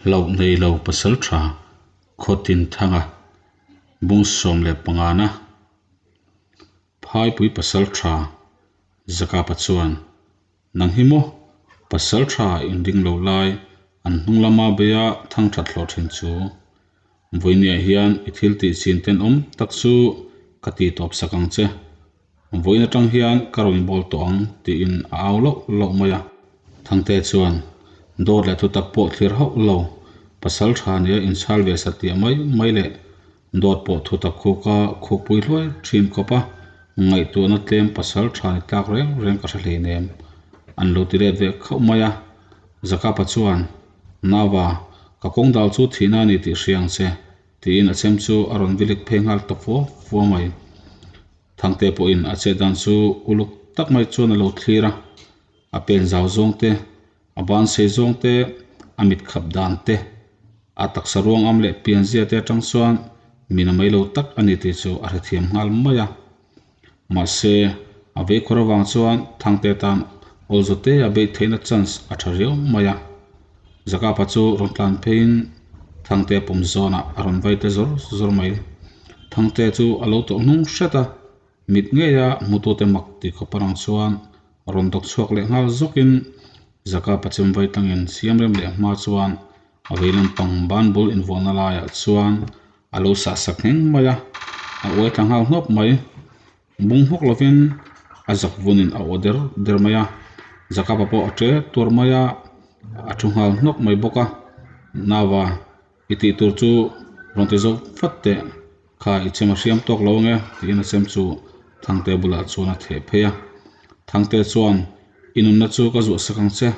Hlauh nei lo pasaltha Khawtinthanga bung 15 na Phaipui pasaltha Zakapa chuan Nang hi maw pasaltha inring lo lai an hnung lama beia thang that hlawh thin chu. Vawinia hian i thil tih chin tenawm tak chu ka ti tawp sak ang che. Vawiin atang hian ka rawn bawl tawh ang tiin a au loh loh mai a. Thangte chuan dawt leh thutak pawh thlir hauh lo, pasal tha nia inchhal ve satliah mai mai leh dawt pawh thutak khuka khukpui hluai thin khawp a, ngaihtuahna tlem pasal tha ni tlak reng reng ka hre hleinem an lo ti let ve khauh mai a. Zakapa chuan, Nava, ka kawng dal chu thihna a ni tih hria ang che, tiin a chem chu a rawn vilik phei nghal ta fua fua mai. Thangte pawhin a chet dan chu uluk tak mai chuan a lo thlir a, a pen zau zawng te, a ban sei zawng te, a mit khap dan te, a taksa ruang am leh pianzia te atang chuan min a mai lo tak a ni tih chu a hrethiam nghal mai a. Mahse, a vei khawr avang chuan Thangte tan awlzawte a beih theihna chance a tha riau mai a. Zakapa chu rawn tlan pheiin Thangte pawm zawnah a rawn vai ta zawr zawr mai. Thangte chu a lo tawh hnung hret a, mit ngeia hmutute mak ti khawp arang chuan rawn dawk chhuak leh nghal zawkin Zakapa chem vai tangin siam rem leh hma chuan a vei lampang ban bul invuahna laiah chuan a lo sah sak ngheng mai a, a uai thla nghal hnawp mai. Bung hmawk lovin a zak vunin a aw der der mai a, Zakapa pawh a ṭe tuar mai a, a ṭhu nghal hnawk mai bawk a. Nava, i tih tur chu rawn ti zo vat teh, kha i chem a hriam tawk lo ange tiin a chem chu Thangte bulah chuan a theh phei a. Thangte chuan, I nunna chu ka zuah sak ang che,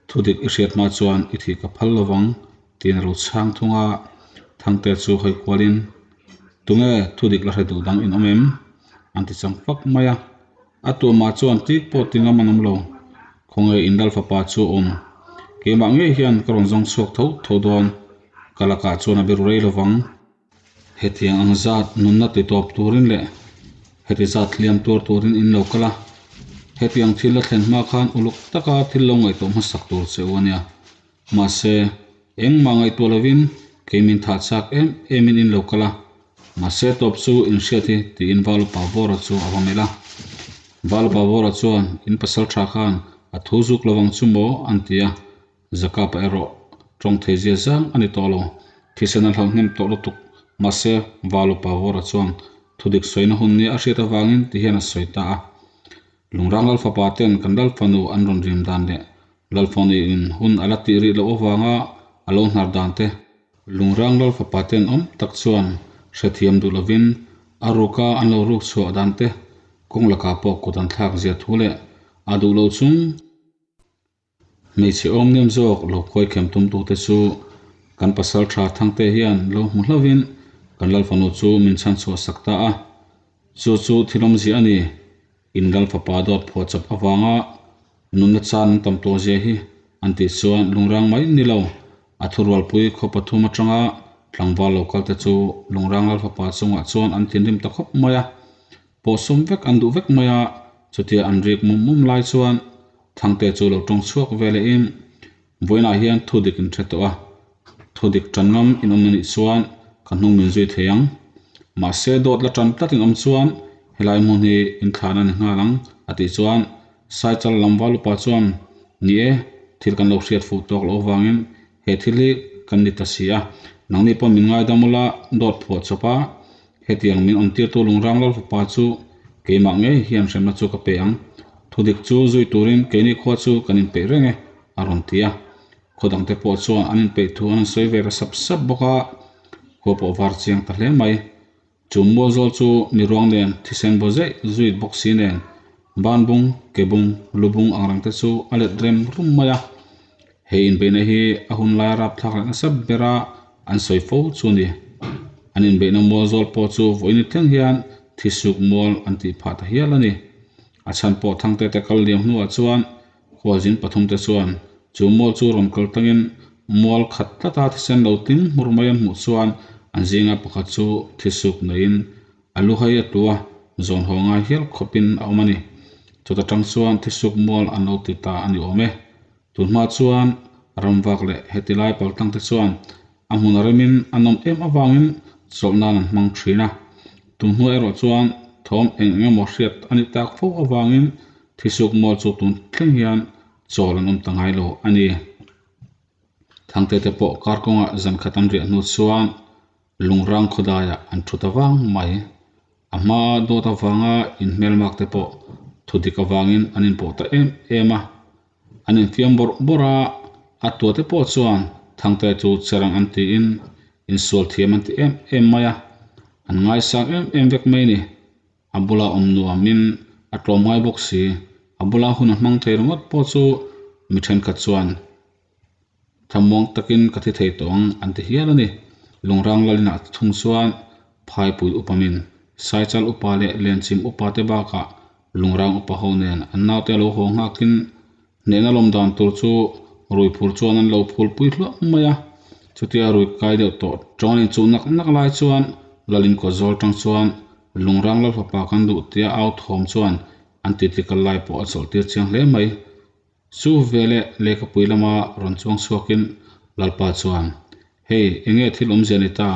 Thudik i hriat hma chuan i thih ka phal lovang tiin a lo chhang thung a, Thangte chu hawi kualin, Tunge thudik la hre duh dang in awm em? an ti chang fak mai a. A tuahmah chuan tik pawh ti ngam an awm lo. Khawnge in lal fapa chu a awm? Keimah ngei hian ka rawn zawng chhuak tho tho dawn. Ka lakah chuan a biru rei lovang. Hetiang ang zat nunna ti tawp turin leh heti zat hliam tuar turin in lo kal a, hetiang thil a thlen hma khan uluk taka thil lo ngaihtuah hmasak tur che u a nia. Mahse, engmah ngaihtuah lovin kei min thah chak em emin in lo kal a, mahse tawp chu in hriat hi tiin Valupa Vawra chu a va melh a. Valupa Vawra chuan in pasal tha khan a thu zuk lovang chu maw an ti a. Zakapa erawh tawng thei zia zang a ni tawh lo. Thisen a hlauh hnem tawh lutuk. Mahse, Valupa Vawra chuan thudik sawina hun nia a hriat avangin ti hian a sawi ta a. Lungrang Lalfapa ten kan Lalfanu an rawn rim dan leh Lalfanu-in hun a la tih rih loh avanga a lo hnar dan te, Lungrang Lalfapa ten awm tak chuan hrethiam duh lovin a ruka an lo ruk chhuah dan te, kawng lakah pawh kut an thlak zia thu leh a duh lo chung, Hmeichhe awm nem zawk lo khawi khem tum tute chu kan pasal tha Thangte hian lo hmu hlauhin kan Lalfanu chu min chhan chhuah sak ta a. Chu chu thil awmzia a ni. In Lalfapa dawt phuah chawp avanga nunna chan an tam tawh zia hi an tih chuan lungrang mai ni lo. A thurualpui khaw pathum atanga tlangval lo kalte chu lungrang Lalfapa chungah chuan an thinrim ta khawp mai a. Pawhsawm vek an duh vek mai a, chutia an rik mum mum lai chuan Thangte chu lo tawng chhuak ve lehin vawiinah hian thu dik in hre tawh a, thu dik tan ngam in awm anih chuan ka hnung min zui thei ang. Mahse dawt la tan tlat in awm chuan helai hmun hi in thlan a ni nghal ang a tih chuan Saichal lam valupa chuan ni e, thil kan lo hriat fuh tawk loh avangin he thil hi kan ni ta si a, nangni pawh min ngaidam ula dawt phuah chawp a, Hetiang min awmtirtu lungrang lal fapa chu keimah ngei hian hremna chu ka pe ang. Thudik chu zui turin keini khua chu kan inpeih reng e, a rawn ti a. Khaw dangte pawh chuan an inpeih thu an sawi ve ta sap sap bawk a, khua pawh var chiang ta hle mai. Chu mualzawl chu mi ruang nen thisen baw zeih zuit bawk si nen banbung, kebung, lubung ang reng te chu a let rem rum mai a. Hei inbeihna hi a hun lai rapthlak leh nasa bera an sawi fo chu a ni. An inbeihna mual zawl pawh chu vawiin thleng hian thisuk mual an tih phah ta hial a ni. A chhan pawh Thangte te kal liam hnuah chuan khualzin pathum te chuan chu mual chu rawn kal tangin mual khat tlata thisen lo tling hmur mai an hmuh chuan an zinga pakhat chu thisuk neiin A lu hai a tu a, zawn haw ngai hial khawpin a awm a ni. Chuta tang chuan thisuk mual an lo ti ta a ni awm e. Tunhma chuan Ramvak leh heti lai paltlang te chuan a hmun a remin a nawm em avangin chawlh nan an hmang thin a. Tun hnuai erawh chuan thawm eng eng emaw hriat a nih tak fo avangin thisuk mual chu tun thleng hian chawl an awm ta ngai lo a ni. Thangte te pawh kar kawngah zan khat an riah hnu chuan Lungrang khawdaiah an thu ta vang mai. A hma dawt avanga inhmelmak te pawh thu dik avangin an inpawh ta em em a. An infiam bawrh bawrh a, a tua te pawh chuan Thangte chu cherang an tiin insual thiam an ti em em mai a, an ngaisang em em vek mai ni. A bula awm nuamin a tlawm ngai bawk si, a bula hun a hmang thei ringawt pawh chu mi thenkhat chuan Thlamuang takin ka thi thei tawh ang an ti hial a ni. Lungrang Lalinah thung chuan Phaipui upamin Saichal upa leh Lenchim upa te bakah Lungrang upa ho nen an naute lo haw nghakin hnehna lawm dan tur chu rui phur chuan an lo phulpui hluah mai a. Chutia rui kai deuh tawh tawng an inchuh nak nak lai chuan Lalin kawt zawl tang chuan Lungrang Lal fapa kan duh tia au thawm chuan an titi kal lai pawh a chawlh tir chiang hle mai. Chu veleh lehkhapui lama rawn chuang chhuakin Lalpa chuan, Hei, enge thil awmzia ni ta?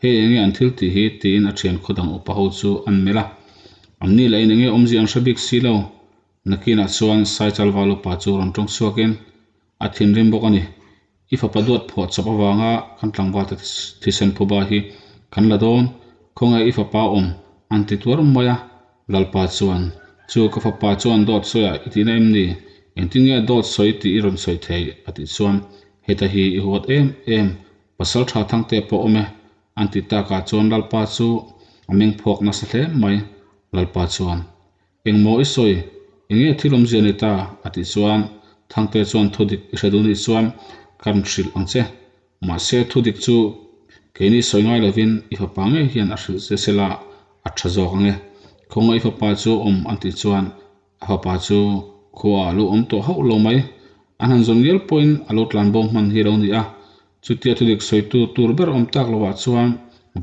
Hei enge an thil tih hi? tiin a thian khaw dang upa ho chu an melh a. Anni lahin enge awmzia an hre bik si lo. Nakinah chuan Saichal val upa chu rawn tawng chhuakin a thinrim bawk a ni. I fapa duat phuah chawp avanga kan tlangval te thisen phuba hi kan la dawn, khawnge i fapa awm an ti tuar mai a, Lalpa chuan, Chu ka fapa chuan dawt sawiah i tihna em ni? Engtin nge dawt sawi tih i rawn sawi thei? a tih chuan, Heta hi i huat em em, pasal tha thangte pawh awm e, an ti takah chuan Lalpa chu a meng phawk nasa hle mai, Lalpa chuan, Engmaw i sawi? Enge thil awmzia ni ta? a tih chuan Thangte chuan thu dik i hre duh nih chuan ka rawn hrilh ang che. Mahse thu dik chu keini sawi ngai lovin i fapa ngei hian a hrilh che sela a tha zawk ang e. Khawnga i fapa chu awm an tih chuan a fapa chu khua ah a lo awm tawh hauh lo mai. An han zawn ngial pawhin a lo tlanbo hman hi a lo ni a. Chutia thudik sawitu tur ber awm tak lovah chuan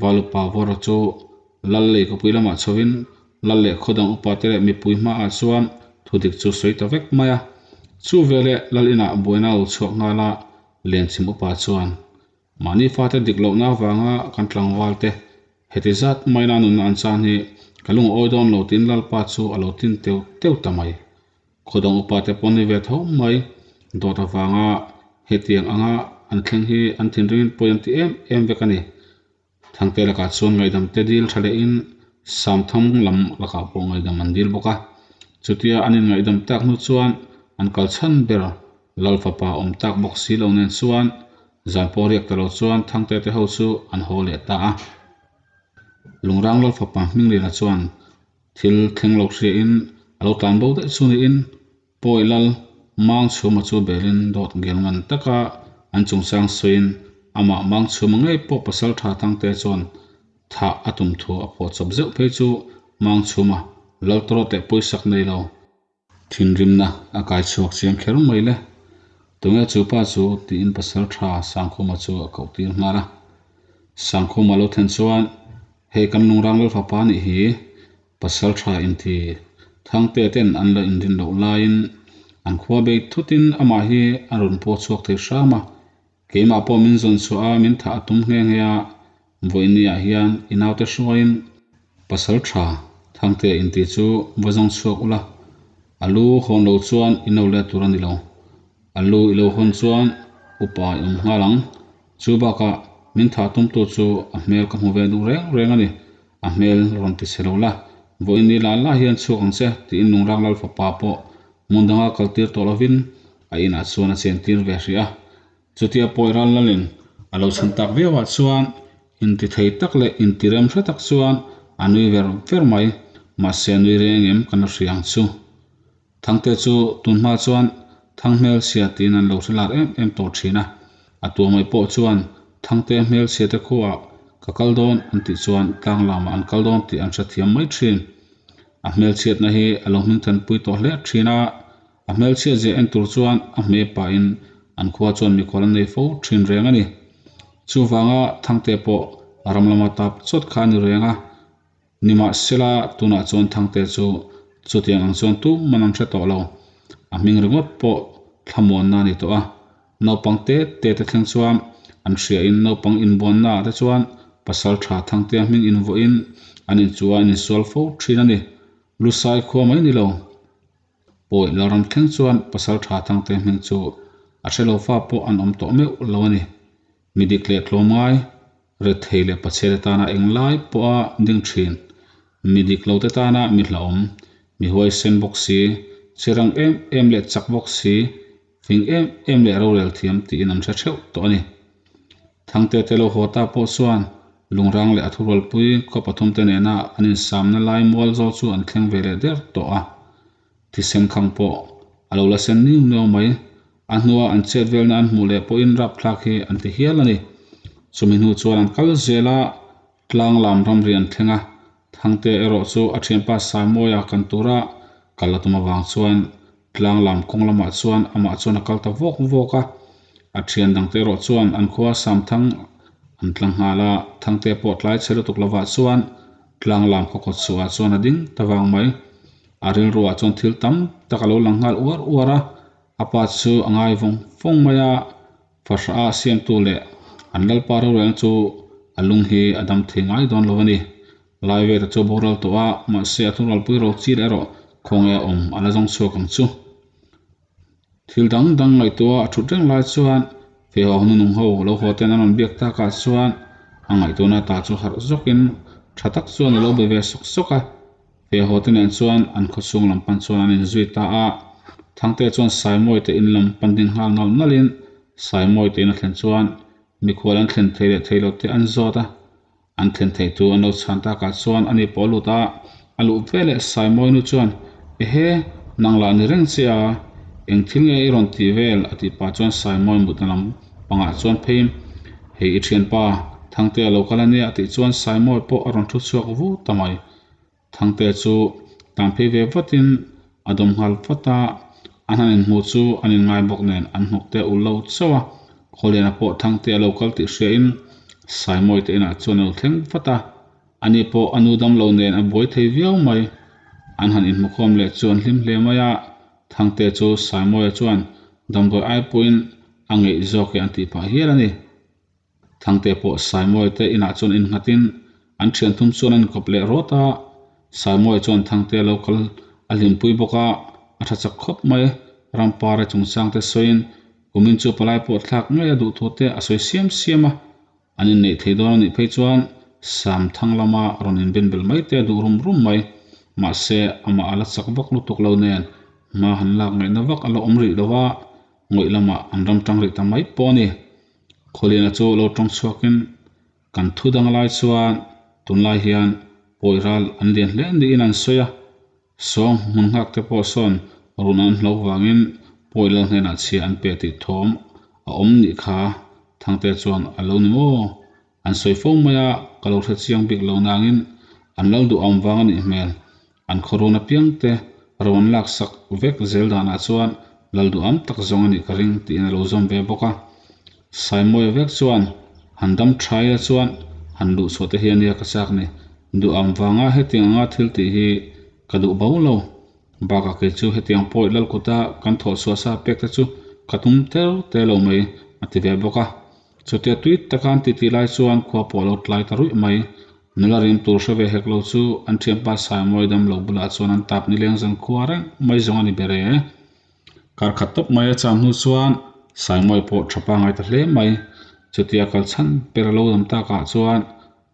Valupa Vawra chu Lal lei khawpui lamah chhovin Lal leh khaw dang upate leh mipui hmaah chuan thudik chu sawi ta vek mai a. Chu veleh Lal inah buaina a lo chhuak nghal a, Lianchim upa chuan, Mahni fate dik lohna avanga kan tlangval te heti zat maina nunna an chan hi ka lung a awi dawn lo tiin Lalpa chu a lo tin teu teu ta mai. Khaw dang upate pawh ni ve tho mai. Dawt avanga hetiang anga an thleng hi an thinringin pawi an ti em em vek a ni. Thangte lakah chuan ngaihdam te dil tha lehin Samthang lam lakah pawh ngaihdam an dil bawk a. Chutia an inngaihdam tak hnu chuan an kal chhan ber Lal fapa awm tak bawk si lo nen chuan zan pawh riak ta lo chuan Thangte te ho chu an haw leh ta a. Lungrang Lal fapa Hmingliana chuan thil thleng lo hriain a lo tlan bo daih chu niin Pawi Lal Mang Chhuma chu belin dawt ngel ngan taka an chungchang sawiin amah Mang Chhuma ngei pawh pasal tha Thangte chuan thah a tum thu a phuah chawp zeuh phei chu Mang Chhuma Lal tawrawt leh pawisak nei lo thinrimna a kai chhuak chiang kher mai le. Tunge chu pa chu tiin pasal tha Sangkhuma chu a koh tir nghal a. Sangkhuma lo thlen chuan hei kan lungrang Lal fapa nih hi Pasal tha inti Thangte ten an la inrin loh laiin an khua bei thutin amah hi a rawn paw chhuak thei hram a, keimah pawh min zawn chhuah a min thah a tum nghe nghe a, vawiinniah hian i naute hruaiin pasal tha Thangte inti chu va zawng chhuak ula, a lu hawn lo chuan i no let tur a ni lo, a lu i lo hawn chuan upa i awm nghal ang, chu bakah min thah tumtu chu a hmel ka hmu ve duh reng reng a ni. A hmel rawn ti chhe lo la, vawiin ni lah lah hian chhuak ang che, tiin Lungrang Lal fapa pawh hmun danga kal tir tawh lovin a inah chuan a chen tir ve hrih a. Chutia pawi ral lalin a lo chhan tak viauah chuan inti thei tak leh inti rem hre tak chuan a nui ver ver mai, mahse a nui reng em kan la hria ang chu. Thangte chu tun hma chuan Thang hmelchhia tiin an lo hre lar em em tawh thin a, a tuamai pawh chuan Thangte hmelchhia te khuaah ka kal dawn an tih chuan tlang lamah an kal dawn tih an hrethiam mai thin. A hmelchhiatna hi a lo hmingthanpui tawh hle thin a, a hmelchhiat zia en tur chuan a hme pahin an khua chuan mikhual an nei fo thin reng a ni. Chuvanga Thangte pawh ram lama tap chawt kha a ni reng a. Nimahsela, tunah chuan Thangte chu chutiang ang chuan tum man an hre tawh lo. A hming ringawt pawh thlamuanna a ni tawh a. Naupang te te te thleng chuan an hriain naupang inbuannaah te chuan Pasaltha Thangtea hming invuahin an inchuah an insual fo thin a ni. Lusai khua mai ni lo. Pawi Lalram thleng chuan Pasaltha Thangtea hming chu a hre lo fa pawh an awm tawh meuh lo a ni. Mi dik leh tlawmngai, rethei leh pachhete tana englai pawha ding thin, mi dik lote tana mi hlauhawm, mi huaisen bawk si, che rang em em leh chak bawk si, fing em em leh rorel thiam tiin an hre theuh tawh a ni. Thangte te lo haw ta pawh chuan Lungrang leh a thurualpui khaw pathumte nena an insamna lai mual zawl chu an thleng ve leh der tawh a. Thisen khang pawh a lo la sen niu niau mai. A hnua an chet velna an hmuh leh pawhin rapthlak hi an ti hial a ni. Chumi hnu chuan an kal zel a, tlang lam ramri an thleng a. Thangte erawh chu a thianpa Saimawia kan tura kal a tum avang chuan tlang lam kawng lamah chuan amah chuan a kal ta vawk vawk a. A thian dangte erawh chuan an khua Samthang an tlang nghal a, Thangte pawh tlai chhe lutuk lovah chuan tlang lam khaw kawt chhuahah chuan a ding ta vang mai. A rilruah chuan thil tam tak a lo lang nghal uar uar a, a pa chu a ngai vawng vawng mai a, fahrah a siamtu leh an lalpa rorelna chu a lung hi a dam thei ngai dawn lo a ni. Lai veta chu a boral tawh a, mahse a thuralpui ro chil erawh khawnge a awm a la zawng chhuak ang chu. Thil dang dang ngaihtuah a thut reng lai chuan Feihaw nunung ho lo haw ten an rawn biak takah chuan a ngaihtuahna ta chu harh zawkin tha tak chuan a lo be ve sawk sawk a. Feihaw te nen chuan an khawchhung lam pan chuan an inzui ta a. Thangte chuan Saimawi te in lam pan ding nghal nalh nalhin Saimawi te in a thlen chuan mikhual an thlen thei leh thei lo te an zawt a. An thlen theih chu an lo chhan takah chuan ani pawh a lut a, a luh ve leh Saimawi nu chuan, Ehe, nang lah ni reng che a, eng thil nge i rawn tih vel? a tih pah chuan Saimawi mutna lam pangah chuan pheiin, Hei i thianpa, Thangtea lo kal ania a tih chuan Saimawi pawh a rawn thu chhuak vu ta mai. Thangte chu tan phei ve vatin a dawm nghal vat a, an han inhmuh chu an inngai bawk nen an hnuk te ulh lo chauh a. Khawliana pawh Thangte a lo kal tih hriain Saimawi te inah chuan a lo thleng vat a, ani pawh a nu dam lo nen a buai thei viau mai. An han inhmukhawm leh chu an hlim hle mai a, Thangte chu Saimawia chuan damdawi ai pawhin a ngeih zawk e an tih phah hial a ni. Thangte pawh Saimawi te inah chuan innghatin an thian thum chuan an inkawp leh rawt a, Saimawi chuan Thangte lo kal a hlimpui bawk a, a tha chak khawp mai. Rampara chungchang te sawiin kumin chu palai pawh thlak ngei a duh thu te a sawi siam siam a, an inneih thei dawn a nih phei chuan Samthang lama rawn inbenbel mai te a duh rum rum mai. Mahse, amah a la chak vak lutuk lo nen hma han lak ngaihna vak a la awm rih lo a, ngawih lamah an ram tang rih ta mai pawh a ni. Khawliana chu lo tawng chhuakin kan thu dang lai chuan tunlai hian pawi ral an lian hle niin an sawi a, sawng hmun nghak te pawh sawn run an hlo vangin pawi lal hnenah chhia an pe tih thawm a awm nih kha Thangte chuan a lo ni maw? An sawi fo mai a, ka lo hre chiang bik lo nangin an lal duh awm vang a nih hmel. An khawrun apiang te ro an lak sak vek zel danah chuan lal duham tak zawng a nih ka ring tiin a lo zawm ve bawk a. Saimawia vek chuan han dam tha ila chuan han luh chhuah te hi a nia ka chak ni. Duham vanga hetiang anga thil tih hi ka duh bo lo. Bakah kei chu hetiang pawih lal kuta kan thawh chhuah sa pek te chu ka tum tel te lo mai a ti ve bawk a. Chutia tui taka an titi lai chuan khua pawh a lo tlai ta ruih mai. Nula rim tur hre ve hek lo chu an thianpa Saimawi dam lo bulah chuan an tap nileng zan khua reng mai zawng a ni ber e. Kar khat tawp mai a cham hnu chuan Saimawi pawh tha pangai ta hle mai. Chutia kal chhan ber a lo dam takah chuan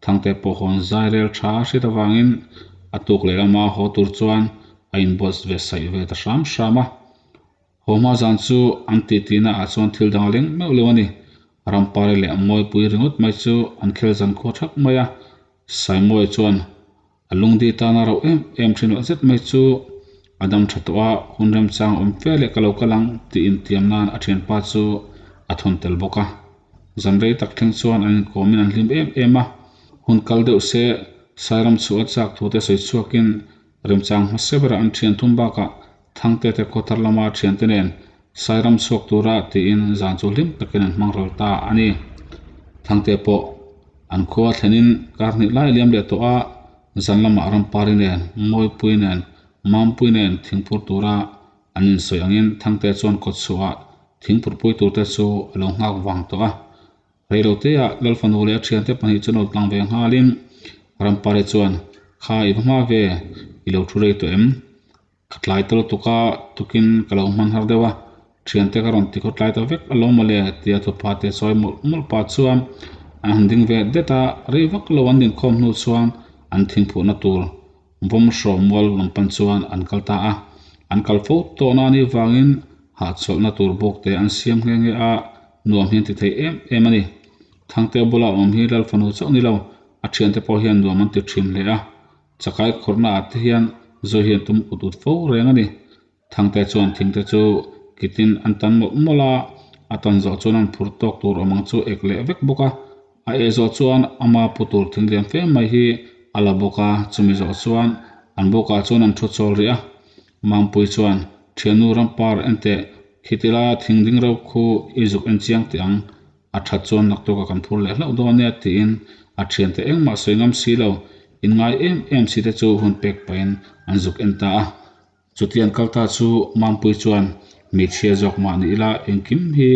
Thangte pawh hawn zai rel tha hriat avangin a tuk leh lama haw tur chuan a inbuat ve saih ve ta hram hram a. Haw hma zan chu an tihtina ah chuan thil dang a leng meuh lo a ni. Rampari leh Mawipui ringawt mai chu an khel zan khua thak mai a. Saimawi chuan a lungdi tana rauh em em thin loh zet mai chu a dam tha tawh a, hun remchang awm fe leh ka lo kal ang tih intiam nan a thianpa chu a thawn tel bawk a. Zan rei tak thleng chuan an inkawmin an hlim em em a, hun kal deuh se Sairam chhuah a chak thu te sawi chhuakin remchang hmasa berah an thian thum bakah Thangte te khawthar lama thiante nen Sairam chhuak tura tiin zan chu hlim takin an hmang ral ta a ni. Thangte pawh an khua thlenin kar hnih lai liam leh tawh a, zan lamah Rampari nen, Mawipui nen, Mampui nen thingphur tura an insawi angin Thangte chuan kawtchhuahah. Thingphurhpui turte chu a lo nghak vang tawh a. Reiloteah Lalfanu leh a thiante pahnih chu lo tlang ve nghalin Rampari chuan, Kha i va hma ve, i lo thu rei tawh em? Ka tlai ta lutuk a, tukin ka lo hman har deuh a, thiante ka rawn ti khaw tlai ta vek alawm mawle tia thupa te sawi mawlh mawlh pah chuan an han ding ve det a, rei vak lo an dinkhawm hnu chuan an thingphuhna tur vawm hrawm mual lam pan chuan an kal ta a, an kal fo tawhna anih vangin hahchawlhna tur bawk te an siam nghe nghe a, nuam hian ti thei em em a ni. Thangte bula awm hi Lalfanu chauh ni lo, a thiante pawh hian nuam an ti thin hle a. Chakai khawrhna ah te hian zawi hian tum ut ut fo reng a ni. Thangte chuan thingte chu kitin an tan mawlh mawlh a, a tan zawh chuan an phur tawk tur awm ang chu ek leh vek bawk a. A eh zawh chuan ama pu tur thing lian fe mai hi a la bawk a, chumi zawh chuan an bawkah chuan an thu chawl rih a. Mangpui chuan, Thiannu rampar enteh, khiti laia thing ding reuh khu i zuk en chiang teh ang, A that chuan naktuka kan phur leh hlauh dawn nia tiin a thiante engmah sawi ngam si lo, inngai em em si te chu hun pek pahin an zuk en ta a. Chuti an kal ta chu Mampui chuan hmeichhia zawk mah ni ila engkim hi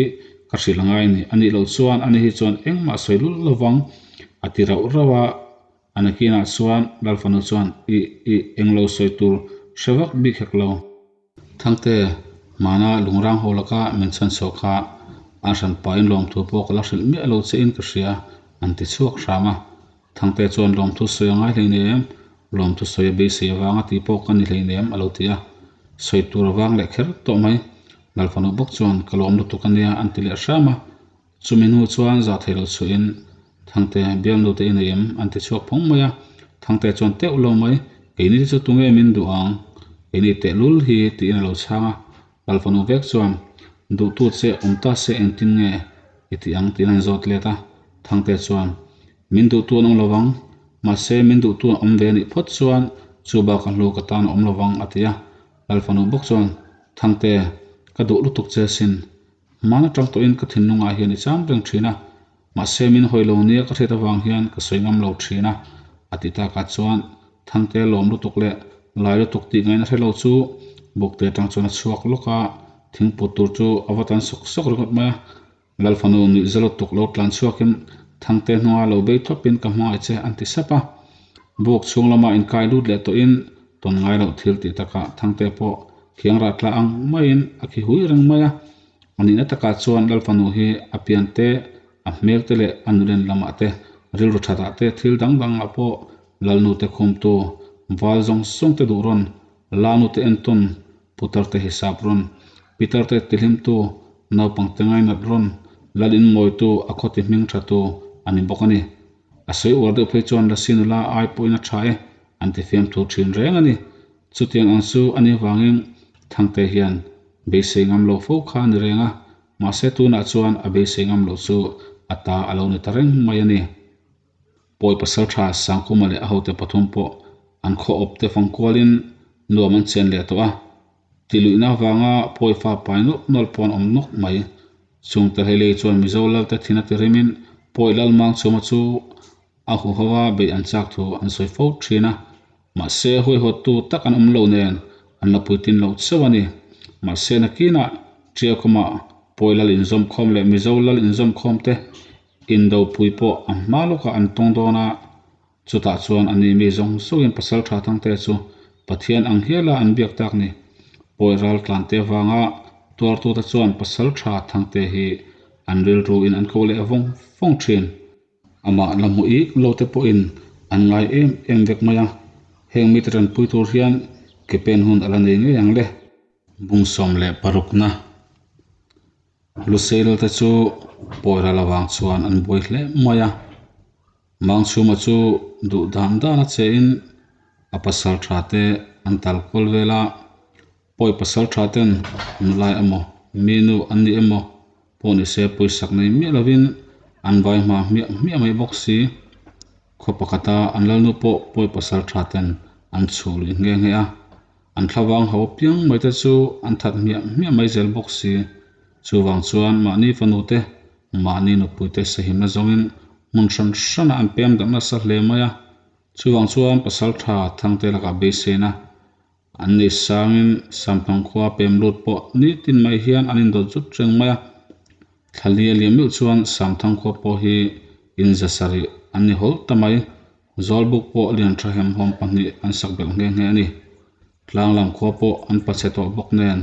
ka hrilh angai ni, a nih loh chuan ani hi chuan engmah sawi lul lovang a ti rauh rauh a. A nakinah chuan Lalfanu chuan ih ih englo sawi tur hre vak bik hek lo. Thangte, hmana lungrang ho laka min chhan chhuah kha a hran pahin lawmthu pawh ka la hrilh miah lo che in ka hria, an ti chhuak hram a. Thangte chuan lawmthu sawi a ngai hleinem, lawmthu sawi a beisei avanga tih pawh ka ni hleinem a lo ti a. Sawi tur avang leh kher tawh mai. Lalfanu bawk chuan ka lawm lutuk ania an ti leh hram a. Chumi hnu chuan zah theih loh chhuahin Thangte bialnu te i nei em? an ti chhuak phawng mai a. Thangte chuan teuh lo mai, Keini te chu tunge min duh ang? Keini tehlul hi tiin a lo chhang a. Lalfanu vek chuan, Duhtu che awm ta se engtin nge i tih ang? tiin an zawt let a. Thangte chuan, Min duhtu an awm lo vang, mahse min duhtu an awm ve anih phawt chuan chu bak a hlu ka tan a awm lo vang a ti a. Lalfanu bawk chuan, Thangte, ka duh lutuk che sin. Hman atang tawhin ka thinlungah hian i cham reng thin a, mahse min hawi lo nia ka hriat avang hian ka sawi ngam lo thin a, a ti takah chuan Thangte lawm lutuk leh lai lutuk tih ngaihna hre lo chu bukte atang chuan a chhuak lawk a, thingput tur chu a va tan sawk sawk ringawt mai a. Lalfanu nuihza lutuk lo tlan chhuakin Thangte hnunga lo bei thawpin ka hmangaih che an ti sap a. Buk chhung lama inkai lut leh tawhin tawn ngai loh thil tih takah Thangte pawh Khiang rah tla ang maiin a khi hui reng mai a, a nihna takah chuan Lalfanu hi a pian te, a hmel te leh a nulen lamah te, rilru thatah te thil dang dangah pawh Lalnu te khumtu, val zawng zawng te duh rawn, Lanu te entawn, Putar te hisap rawn, Pitar te tihlimtu, naupang te ngainat rawn, Lal inmawitu, a khawti hming thatu a ni bawk a ni. A sawi uar deuh phei chuan Lasi nula ai pawhin a tha e, an ti fiamthu thin reng a ni. Chutiang ang chu a nih vangin Thangte hian beisei ngam lo fo kha a ni reng a, mahse tunah chuan a beisei ngam loh chu a ta a lo ni ta reng mai a ni. Pawi pasaltha Sangkuma leh a hote pathum pawh an khaw awp te fang kualin nuam an chen leh tawh a, tiluihna avanga pawi fa pai nawlh nawlh pawh an awm nawk mai. Chungte hleilei chuan Mizo Lalte thin a ti rimin Pawi Lalmangchhuma chu A huho a beih an chak thu an sawi fo thin a, mahse huaihawttu tak an awm lo nen an la puitlin lo chauh a ni. Mahse nakinah Ṭiakhuma Pawi Lal inzawmkhawm leh Mizo Lal inzawmkhawm te indopui pawh a hma lawkah an tawng dawn a, chutah chuan a ni mi zawng zawngin Pasalṭha Thangte chu Pathian ang hiala an biak tak ni. Pawi ral tlante avanga tuartute chuan Pasalṭha Thangte hi an rilruin an ko leh vawng vawng ṭhin. Amah la hmu ik lo te pawhin an ngai em em vek mai a, heng mite tanpui tur hian ke pen hun a la nei ngei ang le. Bungsawm leh parukna Luseilo te chu pawira lovang chuan an buai hle mai a, Mangchhuma chu duh dan dan a che in a pasal tha te an tal kual vel a, Pawi pasal tha ten nulai emaw mi nu an ni emaw pawh ni se pawisak nei miah lovin an vai hma hmiah hmiah mai bawk si. Khaw pakhata an lalnu pawh pawi pasal tha ten an chhuh luih nghe nghe a, an thlavang ho piang mai te chu an that hmiah hmiah mai zel bawk si. Chuvang chuan mahni fanu te mahni nupui te sahimna zawngin hmun hran hranah an pem darh nasa hle mai a, chuvang chuan pasal tha Thangte lakah beiseina. An nei sangin Samthang khua pem lut pawh nitin mai hian an indawt zut reng mai a. Thla li a liam meuh chuan Samthang khua pawh hi in 700 an ni hawl ta mai. Zawlbuk pawh lian tha hemhawm pahnih an sak belh nghe nghe a ni. Tlang lam khua pawh an pachhe tawh bawk nen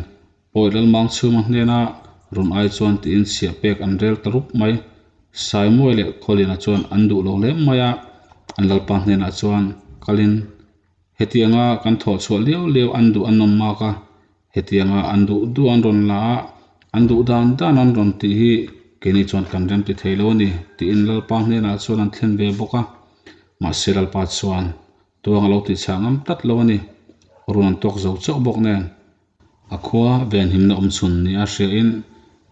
Pawi Lalmang chhunga hnena run ai chuan tiin chhiah pek an rel ta rup mai. Saimawi leh Khawliana chuan an duh lo hle mai a, an Lalpa hnenah chuan kalin hetianga kan thawh chhuah liau liau an duh an awm mak a, hetianga an duh duh an rawn la a, an duh dan dan an rawn tih hi keini chuan kan rem ti thei lo a ni tiin Lalpa hnenah chuan an thlen ve bawk a. Mahse Lalpa chuan tuang a lo tihchhah ngam tlat lo a ni. Run an tawk zo chauh bawk nen. A khua venhimna awm chhun nia hriain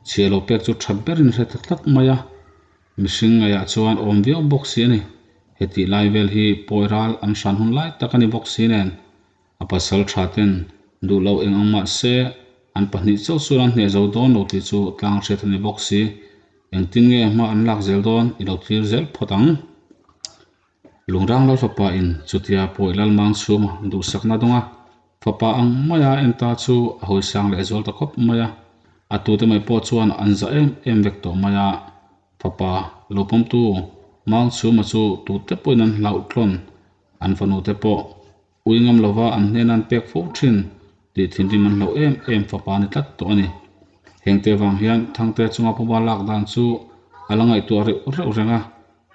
chhia lo pek chu tha berin hre ta tlat mai a, mihring ngaihah chuan awm viau bawk si a ni. Hetih lai vel hi pawi ral an hran hun lai tak a ni bawk si nen, a pasal tha ten duh lo eng ang mah se an pahnih chauh chuan an hneh zo dawn lo tih chu tlang hriat a ni bawk si. Engtin nge hma an lak zel dawn i lo thlir zel phawt ang. Lungrang lal fapa in chutia pawi lal mang chhum duhsakna dawng a, fapa ang maia en ta chu a hawi sang leh zual ta khawp mai a. A tute mai pawh chuan an za em em vek tawh mai a, fapa lo pawmtu mang chhuma chu tute pawhin an hlauh tlawn, an fanu te pawh ui ngam lova an hnena an pek fo thin tih thinrim an hlauh em em fapa a ni tlat tawh a ni. Hengte vang hian Thangte chunga pawba lak dan chu a la ngaihtuah reuh reuh reng a,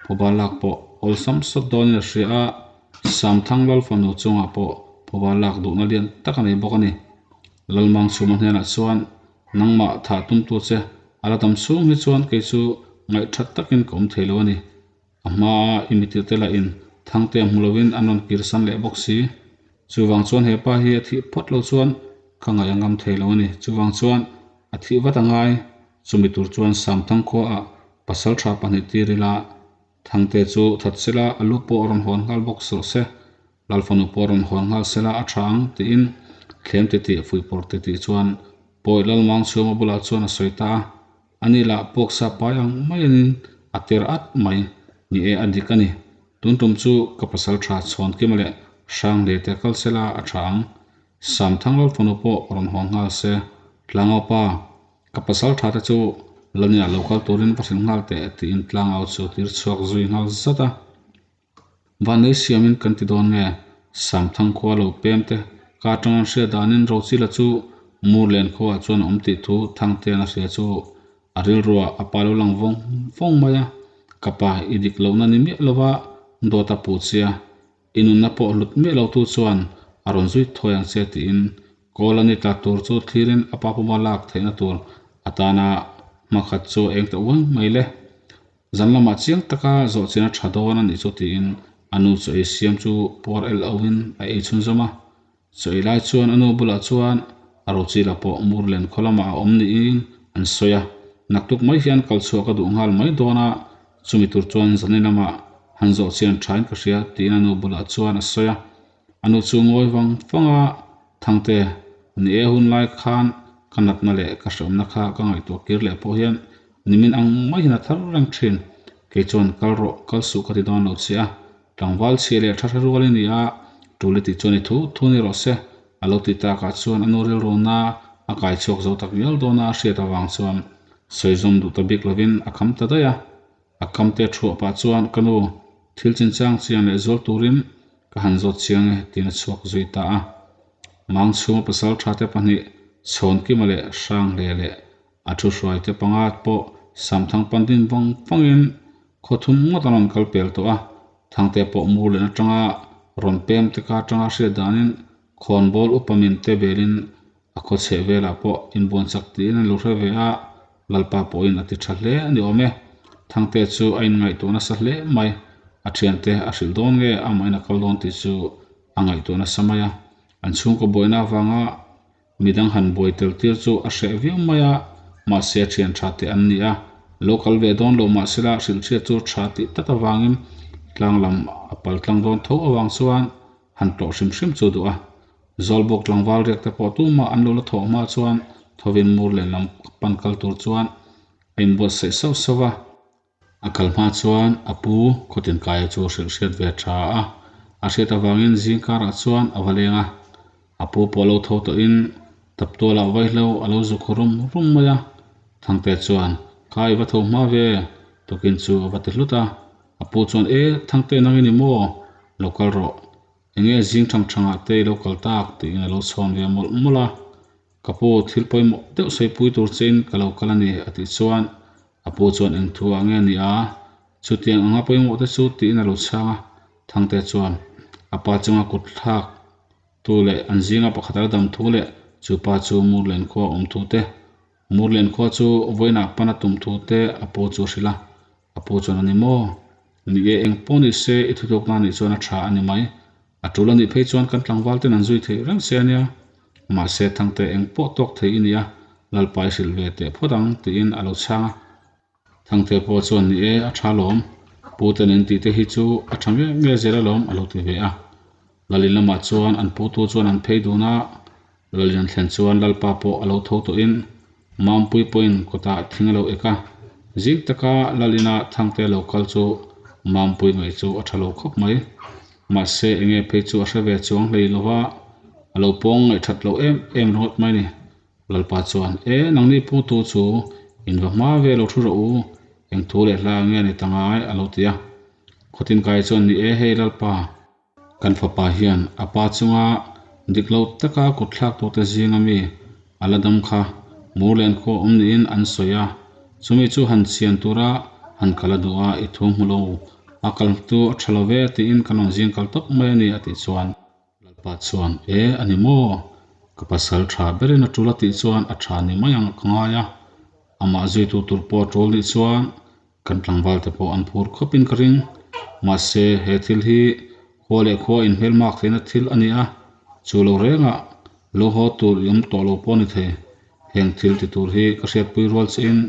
pawba lak pawh awlsam sawt dawnin a hria a, Samthang Lal fanu chungah pawh pawba lak duhna lian tak a nei bawk a ni. Lalmangchhuma hnenah chuan nangmah thah tumtu che a la dam chhung hi chuan kei chu ngaihthat takin ka awm thei lo a ni. A hmaa i mitirte lahin Thangte hmu lovin an rawn kirsan leh bawk si. Chuvang chuan he pa hi a thih phawt lo chuan ka ngaih a ngam thei lo a ni. Chuvang chuan a thih vat a ngai. Chumi tur chuan Samthang khuaah pasal tha pahnih tir ila Thangte chu that sela a lu pawh a rawn hawn nghal bawk sawh se, Lalfanu pawh a rawn hawn nghal sela a tha ang tiin thlem titih fuihpawrh titih chuan Pawi Lalmangchhuma bulah chuan a sawi ta a. Ani lah pawksa pai ang maiin a ter at mai. Ni e, a dik a ni. Tun tum chu ka pasal tha chhawn kima leh hrang hle te kal sela a tha ang. Sam Thanglal fanu pawh rawn haw nghal se. Tlangau pa, ka pasal tha te chu Lania lo kal turin va hrilh nghal teh tiin tlangau chu tir chhuak zui nghal zat a. Vanlei siamin kan ti dawn nge? Samthang khua lo pem te ka atang an hriat danin Rochila chu Murlen khuaah chuan a awm tih thu Thangtean a hria chu a rilruah a pa lo lang vawng vawng mai a. Ka pa i dik lohna ni miah lova dawt a puh che a, i nunna pawh hlut miah lotu chuan a rawn zui thawi ang che tiin kawl a ni tla tur chu thlirin a pa puma lak theihna tur atana hmakhat chu a eng ta uai mai le. Zan lamah chiang taka zawh chin a tha dawn a nih chu tiin a nu chaw ei siam chu puar el auhin a ei chhunzawm a. Chaw ei lai chuan a nu bulah chuan a rochila pawh Murlen khaw lamah a awm niin an sawi a. Naktuk mai hian kal chhuah ka duh nghal mai dawn a, chumi tur chuan zani lamah han zawh chian thain ka hria tiin a nu bulah chuan a sawi a. A nu chu ngawi vang vang a, Thangte, ni e hun lai khan ka natna leh ka hreawmna kha ka ngaihtuah kir leh pawh hian nimin ang mai hian a thar reng thin. Kei chuan kal rawh, kal suh ka ti dawn lo che a, tlangval chhia leh tha hre rual i ni a, tul i tih chuan i thu thu ni rawh se, a lo ti takah chuan a nu rilruna a kai chhuak zo tak ngial dawn a a hriat avang chuan sawi zawm duh ta bik lovin a kham ta daih a. A kamte thuah pah chuan ka nu thil chinchang chian leh zual turin ka han zawt chiang e tiin a chhuak zui ta a. Mang chhunga pasal tha te pahnih Chhawnkima leh Hranghle leh a thu hruai te panga pawh Samthang pandin vang vangin khaw thum ngawt an rawn kal pel tawh a. Thangte pawh mur leh atanga rawn pem te ka atanga hriat danin khawnbawl upa min te belin A khaw chheh velah pawh inbuan chak tiin an lo hre ve a, Lalpa pawhin a ti tha hle a ni awm e. Thangte chu a inngaihtuah nasa hle mai. A thiante a hrilh dawn nge amahin a kal dawn tih chu a ngaihtuah nasa mai a. An chhungkaw buaina avanga midang han buai tel tir chu a hreh viau mai a, mahse a thian tha te an ni a, lo kal ve dawn lo mahsela hrilh hriat chu tha tih tak avangin tlang lam a pal tlang dawn tho avang chuan han tlawh hrim hrim chu duh a. Zawlbawk tlangval riak te pawh tumah an lo la thawh hma chuan thovin mur leh lam pan kal tur chuan a inbuatsaih sauh sauh a. A kal hma chuan a pu Khawtinkaia chu hrilh hriat ve tha a, a hriat avangin zing karah chuan a va leng a. A pu pawh a lo tho tawhin Taptualah vaihlo a lo zu khaw rum rum mai a. Thangte chuan, Kha i va tho hma ve, tukin chu a va ti hlut a. A pu chuan, E, Thangte nang i ni maw? Lo kal rawh. Enge zing thang thangah te i lo kal tak? tiin a lo chhawn ve mawlh mawlh a. Ka pu, thil pawimawh deuh saipui tur chein ka lo kal a ni, a tih chuan a pu chuan eng thu ah nge ni a? Chutiang anga pawimawh te chu tiin a lo chhang a. Thangte chuan a pa chunga kut thlak tu leh an zinga pakhat a la dam thu leh chu pa chu Murlen khua a awm thu te, Murlen khua chu vawiinah pan a tum thu te a pu chu a hrilh a. A pu chuan a ni maw? Ni e, eng pawh ni se i thuthlukna nih chuan a tha a ni mai. A tul a nih phei chuan kan tlangval ten an zui theih reng se a nia. Mahse, Thangte eng pawh tawk thei i nia, Lalpa i hrilh ve teh phawt ang, tiin a lo chhang a. Thangte pawh chuan ni e, a tha lawm. Pu ten in tih te hi chu a tha nge nge zel alawm a lo ti ve a. Lalin lamah chuan an putu chuan an phei dun a, Lalin an thlen chuan Lalpa pawh a lo tho tawhin Mampui pawhin kawtah thing a lo ek a. Zing taka Lalina Thangte lo kal chu Mampui ngaih chu a tha lo khawp mai. Mahse enge phei chu a hre ve chuang hlei lova, a lo pawng ngaih that loh em em ringawt mai ni. Lalpa chuan, E, nangni putu chu in va hma ve lo thu rawh u, eng thu leh hla nge ni ta ngai? a lo ti a. Khawtin kai chuan, Ni e, hei Lalpa, kan fapa hian a pa chunga dik lo taka kut thlak tute zinga mi a la dam kha Murlen khaw awm niin an sawi a, chumi chu han chian tura han kal a duh a, i thu hmu lo a kal chu a tha lo ve tiin kan rawn zing kal tawp mai a ni, a tih chuan. Lalpa chuan, E, a ni maw? Ka pasal tha berin a tul a tih chuan a tha ni mai ang ka ngai a. Amah zuitu tur pawh a tul nih chuan kan tlangval te pawh an phur khawpin ka ring. Mahse, he thil hi khua leh khua inhmelmak theihna thil a ni a, chu lo rengah lo haw tur i awm tawh lo pawh a ni thei. Heng thil ti tur hi ka hriatpui rual chiahin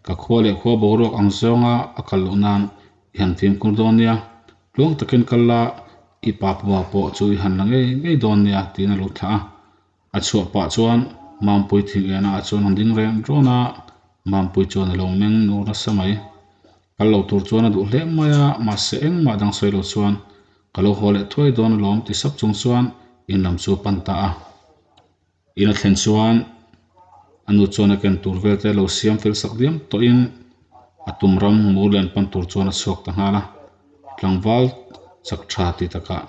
ka khua leh khua boruak ang zawnga a kal loh nan i han fimkhur dawn nia. Tluang takin kal la, i pa pua pawh chu i han la ngei ngei dawn nia tiin a lo thlah a. A chhuah pah chuan Mampui thing ena ah chuan an ding reng rawn a, Mampui chuan a lo meng nur nasa mai. Kal lo tur chuan a duh hle mai a, mahse engmah dang sawi lo chuan ka lo haw leh thuai dawn alawm ti sap chung chuan in lam chu a pan ta a. In a thlen chuan a nu chuan a ken tur vel te lo siam fel sak diam tawhin a tum ram mur leh an pan tur chuan a chhuak ta nghal a. Tlangval chak tha ti takah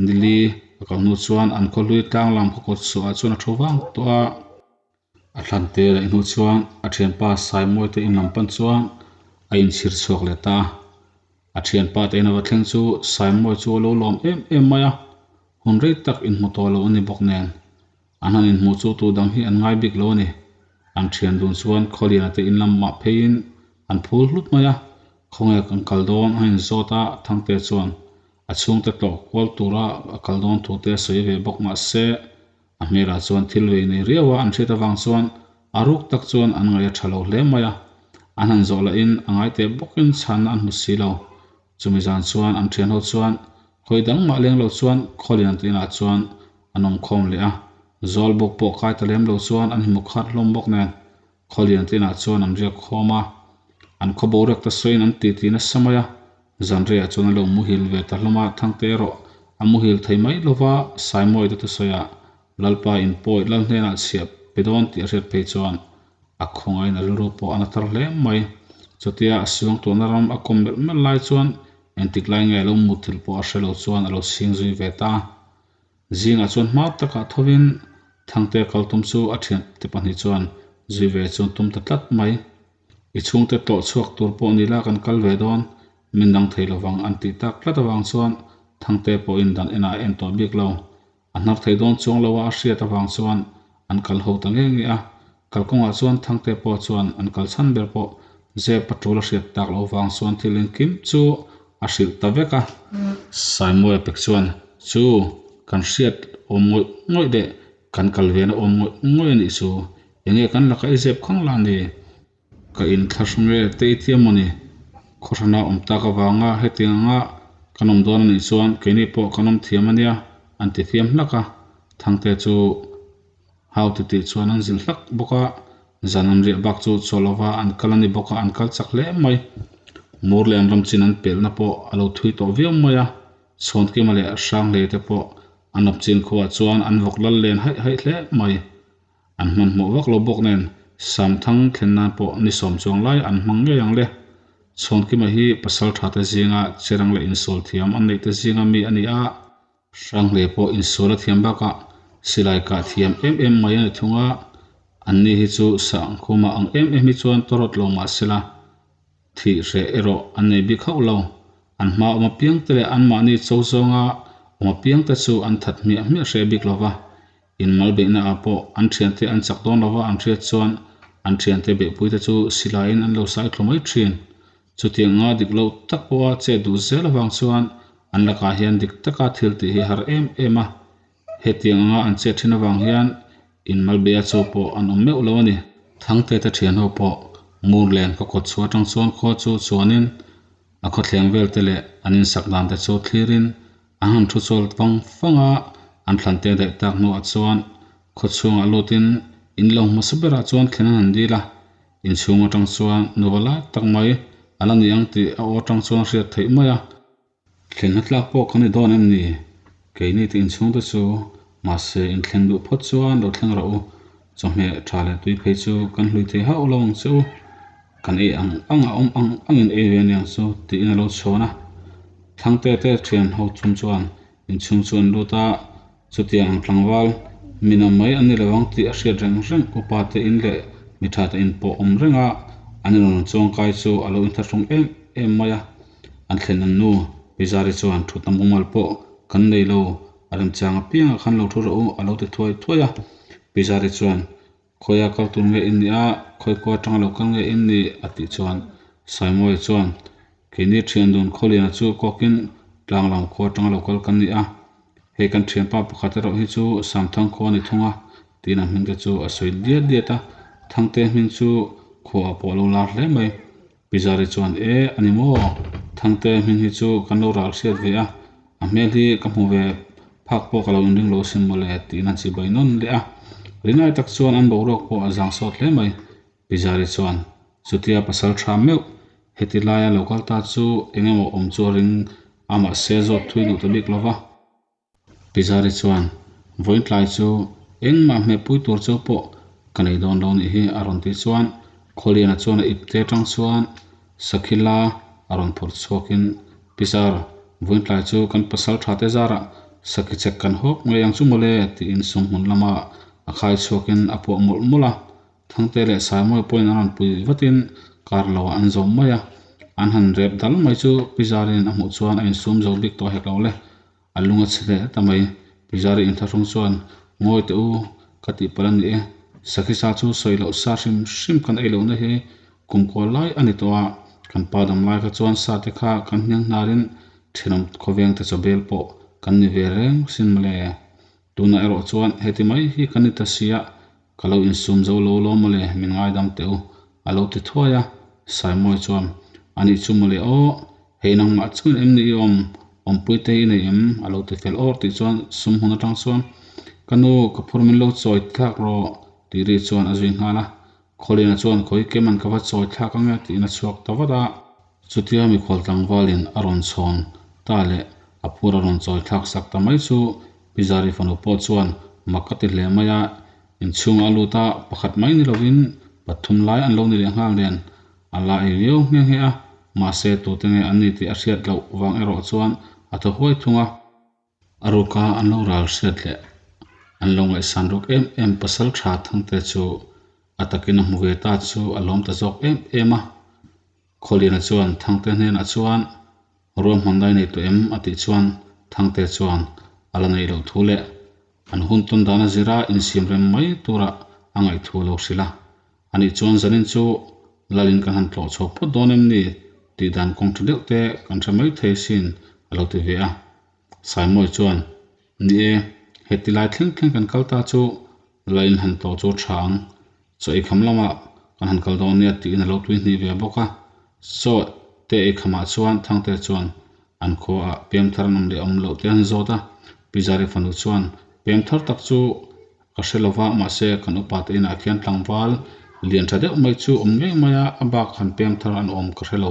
nili a kal hnu chuan an khawhlui tlang lam khaw kawt chhuah ah chuan a thu vang tawh a. A thlan te leh hnu chuan a thianpa Saimawi te in lam pan chuan a inchhir chhuak leh ta a. A thianpa te in a va thleng chu Saimawi chu a lo lawm em em mai a. Hun rei tak inhmu tawh lo a ni bawk nen, an han inhmuh chu tu dang hi an ngai bik lo a ni. An thian dun chuan Khawliana te in lamah pheiin an phul hlut mai a, khawnge kan kal dawn a inzawt a, Thangte chuan a chhungte tlawh kual tura a kal dawn thu te a sawi ve bawk mahse a hmelah chuan thil vei nei riau a an hriat avang chuan a ruk tak chuan an ngaih a tha lo hle mai a, an han zawh lahin a ngai teh bawkin chhanna an hmu si lo. Chumi zan chuan an thianho chuan khawi dang mah leng lo chuan Khawlian te inah chuan an awm khawm leh a, zawl bawk pawh kai ta lem lo chuan an hmu khat hlawm bawk nen Khawlian te inah chuan an riak khawm a, an khaw boruak ta sawiin an titi nasa mai a, zanriah chuan a lo muhil ve ta hlawm a, Thangte erawh a muhil thei mai lova Saimawi te thusawi ah Lalpa in pawi lal hnenah chhiah pe dawn tih a hriat phei chuan a khawngaiin a rilru pawh a na thar hle mai. Chutia a suang tuahna ram a kawm melh melh lai chuan engtik lai nge a lo mut thil pawh a hre lo chuan a lo chhing zui ve ta. Zingah chuan hma takah thovin Thangte kal tum chu a thiante pahnih chuan zui ve chuan tum ta tlat mai. I chhungte tlawh chhuak tur pawh ni la kan kal ve dawn, min dang thei lovang an tih tak tlat avang chuan Thangte pawhin dan enah a en tawh bik lo. A hnar thei dawn chuang lo a a hriat avang chuan an kal ho ta nge nge a, kalkawngah chuan Thangte pawh chuan an kal chhan ber pawh zep a tul a hriat tak loh vang chuan thil engkim chu a hrilh ta vek a. Saimuaia pek chuan, Chu, kan hriat awm ngawih ngawih leh kan kal vena awm ngawih ngawih a nih chu, enge kan laka i zep khang lah ni? Ka inthlahrung e te i tia maw ni? Khawhrana awm tak avanga hetiang anga kan awm dawn a nih chuan keini pawh kan awm thiam a nia an ti fiam hlak a, Thangte chu hau ti tih chuan an zilh hlak bawk a, zan an riah bak chu chaw lova an kal a ni bawk a, an kal chak hle mai. Mur leh an ram chin an pelhna pawh a lo thui tawh viau mai a, Chhawnkima leh Hranghleite pawh An awp chin khuaah chuan an vawk lal len haih haih hle mai. An hmanhmawh vak lo bawk nen Samthang thlen nan pawh ni sawm chuang lai an hmang ngei ang le. Chhawnkima hi pasal tha te zinga cherang leh insual thiam an neih te zinga mi a ni a. Hrangle pawh insual a thiam bakah silai kah thiam em em mai a ni thung a. Anni hi chu Sangkhuma ang em em hi chuan tawrawt lo mah sela thih hreh erawh an nei bik hauh lo. An hma awm apiang te leh anmahni cho zawnga awm apiang te chu an that hmiah hmiah hreh bik lo va. Inmal beihna ah pawh an thiante an chak dawn lova an hriat chuan an thiante beihpui te chu silaiin an lo sai thlu mai thin. Chutiang anga dik loh tak pawha chet duh zel avang chuan an lakah hian dik taka thil tih hi har em em a. Hetiang anga an chet thin avang hian inmal beia chaw pawh an awm meuh lo a ni. Thangte te thian ho pawh Murlen khaw kawt chhuah atang chuan khua chu chuanin a khawthleng vel te leh an insak dan te chu thlirin An han thu chawl vang vang a, an thlan te daih tak hnuah chuan khaw chhungah lutin in lo hmasa berah chuan thlen an han dil a, inchhung atang chuan nuva lai tak mai a la ni ang tih a aw atang chuan a hriat theih mai a. Thlenna tlak pawh kan ni dawn em ni? Keini te inchhung te chu mahse inthlen duh phawt chuan lo thleng rawh u, chawhmeh tha leh tui phei chu kan hlui thei hauh lo ang che u. Kan ei ang ang a awm ang angin ei ve aniang chu tiin a lo chhawn a. Thangte te thian ho chung chuan inchhung chu an lut a, chutiang ang tlangval minawm mai an ni lo ang tih a hriat reng reng upa te in leh mi tha te in pawh awm reng a, an inrawn chuangkai chu a lo inthlahrung em em mai a. An thlen an nu Pizari chuan thutna mumal pawh kan nei lo, a remchang apiangah khan lo thu rawh u a lo ti thuai thuai a. Pizari chuan Khawia kal tur nge in nih a, khawi khua atanga lo kal nge in nih? a tih chuan Saimawia chuan, Keini thian dun Khawliana chu kawkin tlang lam khua atanga lo kal kan ni a, hei kan thianpa pakhat erawh hi chu Samthang khua a ni thung a, tiin a hming te chu a sawi diat diat a, Thangte hming chu khuaah pawh a lo lar hle mai. Pizari chuan, E, a ni maw? Thangte hming hi chu kan lo ral hriat ve a, a hmel hi ka hmu ve phak pawh ka lo inring lo asin mawle, tiin a chibai nawn leh a. Rinai tak chuan an boruak pawh a zang sawt hle mai. Pizari chuan, Chutia pasal tha meuh, heti laia lo kal ta chu eng emaw awm chu a ring a mahse zawt thui duh ta bik lo va. Pizari chuan, Vawiin tlai chu engmah hmehpui tur cheu pawh ka nei dawn lo nih hi a rawn tih chuan Khawliana chuan a ipte atang chuan Sakhila a rawn phawrh chhuakin, Pizar, vawiin tlai chu kan pasal tha te zarah Sakhi chek kan hawp ngei ang chu mawle tiin sumhmun lama a khai chhuakin a puah mawlh mawlh a. Thangte leh Saimawi pawhin an rawn pui vatin kar lo ah an zawm mai a, an han rep dal mai chu Pizarin a hmuh chuan a insum zo bik tawh hek lo le. A lung a chhe hle ta mai. Pizari inthlahrung chuan, Ngawi teh u, ka tih palh a ni e. Sakhi sa chu sawi loh sa hrim hrim kan ei lohna hi kum kual lai a ni tawh a, kan pa dam lai kha chuan sa te kha kan hniang hnarin thenawm khawveng te chawbel pawh kan ni ve reng sin mawle. Tunah erawh chuan heti mai hi kan ni ta si a, ka lo insum zo lo lo mawle, min ngaidam teh u, a lo ti thuai a. Saimawi chuan, A nih chu mawle aw, hei nangmah chuan em ni i awm, awmpui te i nei em? a lo ti fel awr tih chuan sum hmun atang chuan, Ka nu, ka phur min lo chawi thlak rawh, tih ri chuan a zui nghal a. Khawliana chuan khawi keman ka va chawi thlak ang e tiin a chhuak ta vat a. Chutia mikhual tlangvalin a rawn chhawn ta leh a phur a rawn chawi thlak sak ta mai chu Pizari fanu pawh chuan mak ka ti hle mai a, inchhungah a lut a, pakhat mai ni lovin pathum lai an lo ni leh nghal nen a la ei viau nghe nghe a, mahse tute nge an ni tih a hriat loh vang erawh chuan a thaw huai thung a. A ruka an lo ral hriat leh an lo ngaihsan ruk em em pasal tha Thangte chu a takin a hmu ve ta chu a lawm ta zawk em em a. Khawliana chuan Thangte hnenah chuan ruahman dai nei tawh em a tih chuan Thangte chuan a la neih loh thu leh an hun tawn dan a zira insiam rem mai tura a ngaih thu a lo hrilh a. Anih chuan zanin chu Lalin kan han tlawh chhuak phawt dawn em ni tih dan kawng tha deuh te kan hre mai thei sin a lo ti ve a. Saimawi chuan, Ni e, heti lai thleng thleng kan kal ta chu Lalin han tlawh chu tha ang. Chaw eikham lamah kan han kal dawn nia tiin a lo tui hnih ve bawk a. Chaw te eikhamah chuan Thangte chuan an khuaah pem thar an awm leh awm loh te an zawt a. Pi Zari fanu chuan, Pem thar tak chu Ka hre lo va, mahse kan upa te inah khian tlangval lian tha deuh mai chu awm ngei mai a, a bak han pem thar an awm ka hre lo,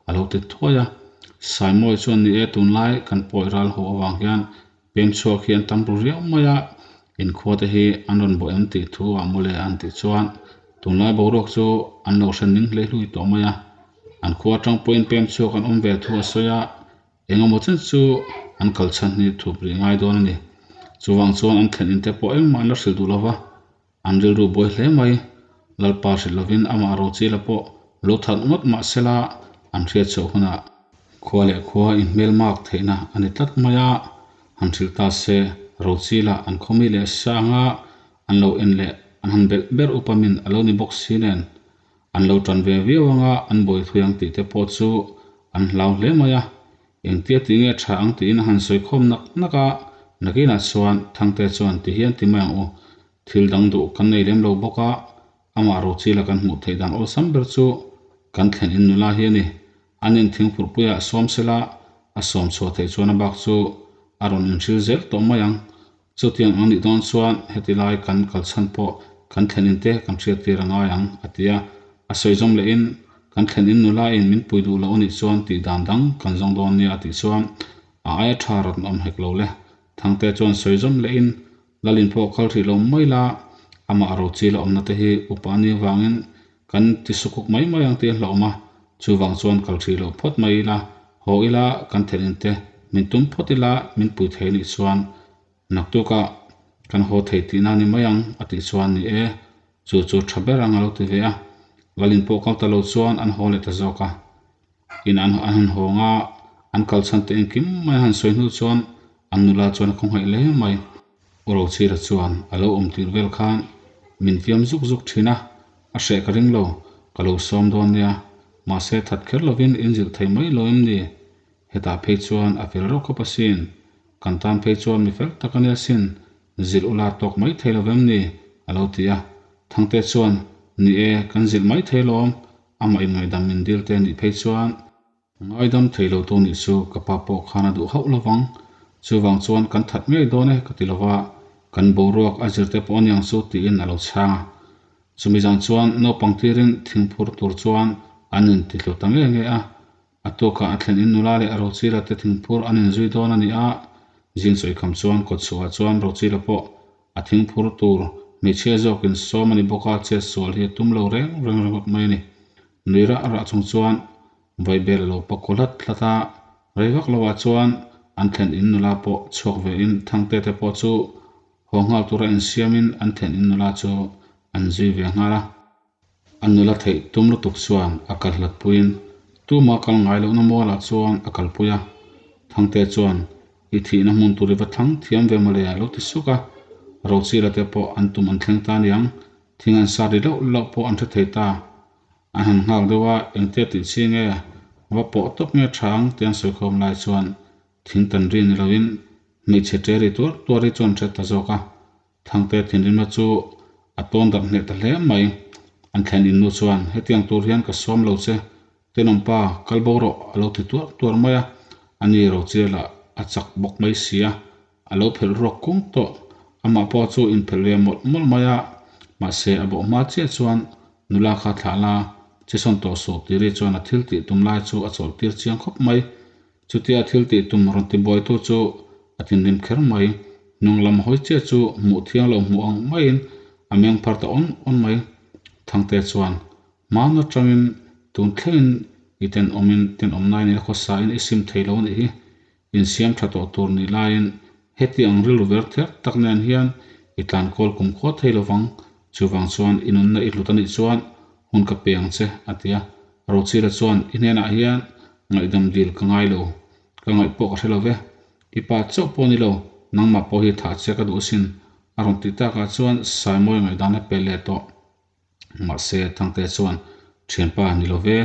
a lo ti thuai a. Saimawi chuan ni e, tunlai kan pawi ral ho avang hian Pem chhuak hi an tam ru riau mai a, inkhua te hi an rawn bawh em tih thu ah mawle an tih chuan tunlai boruak chu an lo hre ning hlei hlui tawh mai a. An khua atang pawhin pem chhuak an awm ve thu a sawi a, engemaw chen chu an kal chhan hi thup rih ngai dawn a ni. Chuvang chuan an thlen in te pawh engmah an la hrilh duh lo va, an rilru buai hle mai. Lalpa hrilh lovin amah Rochila pawh lo that ngawt mah sela an hriat chhoh hunah khua leh khua inhmel mak theihna a ni tlat mai a, han hrilh ta se Rochila an khawmi leh sanga an lo en leh an han belh ber upamin a lo ni bawk si nen an lo tan ve viau anga an buai thui ang tih te pawh chu an hlau hle mai a, engtia tih nge tha ang tiin a han sawi khawm nak nak a, nakinah chuan Thangte chuan ti hian ti mai ang u, thil dang duh kan nei lem lo bawk a, amah Rochila kan hmuh theih dan awlsam ber chu kan thlen in nula hi a ni, an in thingphurhpuiah sawm sela a sawm chhuah theih chuan a bak chu a rawn inhril zel tawh mai ang. Chutiang ang nih dawn chuan heti lai kan kal chhan pawh kan thlen in te kan hriat tir a ngai ang, a ti a. A sawi zawm leh in, Kan thlen in nula in min pui duh loh anih chuan tih dan dang kan zawng dawn nia a tih chuan a aia tha rawn awm hek lo le. Thangte chuan sawi zawm leh in, Lalin pawh kal hrih lo mai la, amah Rochila awmna te hi upa a nih avangin kan ti sukuk mai mai ang tih a hlauhawm a, chuvang chuan kal hrih loh phawt mai ila, haw ila kan thlen in te min tum phawt ila min pui thei anih chuan naktukah kan haw thei tihna ni mai ang a tih chuan ni e, chu chu tha ber ang a lo ti ve a, Lalin pawh kal ta lo chuan an haw leh ta zawk a. In an an han hawng a, an kal chhan te engkim mai an han sawi hnu chuan an nula chuan a khawngaih hle mai. U Rochira chuan a lo awm tir vel khan min fiam zuk zuk thin a, a hreh ka ring lo, ka lo sawm dawn nia, mahse that kher lovin in zilh thei mai lo em ni? Hetah phei chuan a fel reuh khawp asin, kan tan phei chuan mi fel tak a nia sin, zilh ula tawk mai thei lo vem ni? a lo ti a, Thangte chuan, Ni e, kan zilh mai thei lawm, amah in ngaihdam min dil te nih phei chuan, Ngaidam thei lo tu nih chu ka pa pawh khan a duh hauh lo vang. Chuvang chuan kan that ngei dawn e ka ti lo va, kan boruak a zir te pawh aniang chu tiin a lo chhang a. Chumi zan chuan naupang tirin thingphur tur chuan an inti hlu ta nge nge a. A tukah a thlen in nula leh Rochila te thingphur an inzui dawn a ni a, zing sawikham chuan kawtchhuah chuan Rochila pawh A thingphur tur hmeichhia zawkin sawm a ni bawk a, chet sual hi a tum lo reng reng ringawt mai a ni. Nui rah rah chung chuan vaibel a lo pa kaw hlat hlat a, rei vak loah chuan an thlen in nula pawh chhuak ve in Thangte te pawh chu haw nghal tura insiamin an thlen in nula chu an zui ve nghal a. A nula theih tum lutuk chuan a kal hlat puiin tuma kal ngai lohna mualah chuan a kalpui a. Thangte chuan i thihna hmun tur i va thlang thiam ve mawle a lo ti suk a. Rochila te pawh an tum an thleng ta aniang, thing an sat ri lauh lauh pawh an hre thei ta. An han nghak deuh a, engtia tih chi nge va pawh tawp nge tha ang tih an sawi khawm lai chuan thing tan ri ni loin hmeichhe ṭe ri tuar tuar hi chuan hre ta zawk a. Thangte thinrimna chu a tawn darh hneh ta hle mai. An thlen in nu chuan, Hetiang tur hian ka sawm lo che, tenawmpa, kal bo rawh, a lo ti tuar tuar mai a. Ani Rochela a chak bawk mai si a, a lo phelh ruak kung tawh. Amah pawh chu inphelh ve mawlh mawlh mai a, mahse a bawh hma chiah chuan nula kha thlah la, che sawn tawh suh tiri chuan a thil tih tum lai chu a chawlh tir chiang khawp mai. Chutia thil tih tum rawn ti buaitu chu a thinrim kher mai. Hnung lam hawi chiah chu hmuh thiang lo hmuh ang maiin a meng phar ta awn awn mai. Thangte chuan, Hmaan atangin tun thlengin i tenawmin tenawmnain i la khawsain i sim thei lo anih hi. Insiam tha tawh tur nih laiin heti ang rilru ver ther tak nen hian i tlan kawl kum khuat thei lovang. Chuvang chuan i nunna i hlut anih chuan hun ka pe ang che, a ti a. Rochila chuan, I hnenah hian ngaihdam dil ka ngai lo, ka ngaih pawh ka hre lo ve. I pa chauh pawh ni lo, nangmah pawh hi thah che ka duh asin, a rawn tih takah chuan Saimawi ngaihdan a pe leh tawh. Mahse, Thangte chuan, Thianpa, ni lo ve,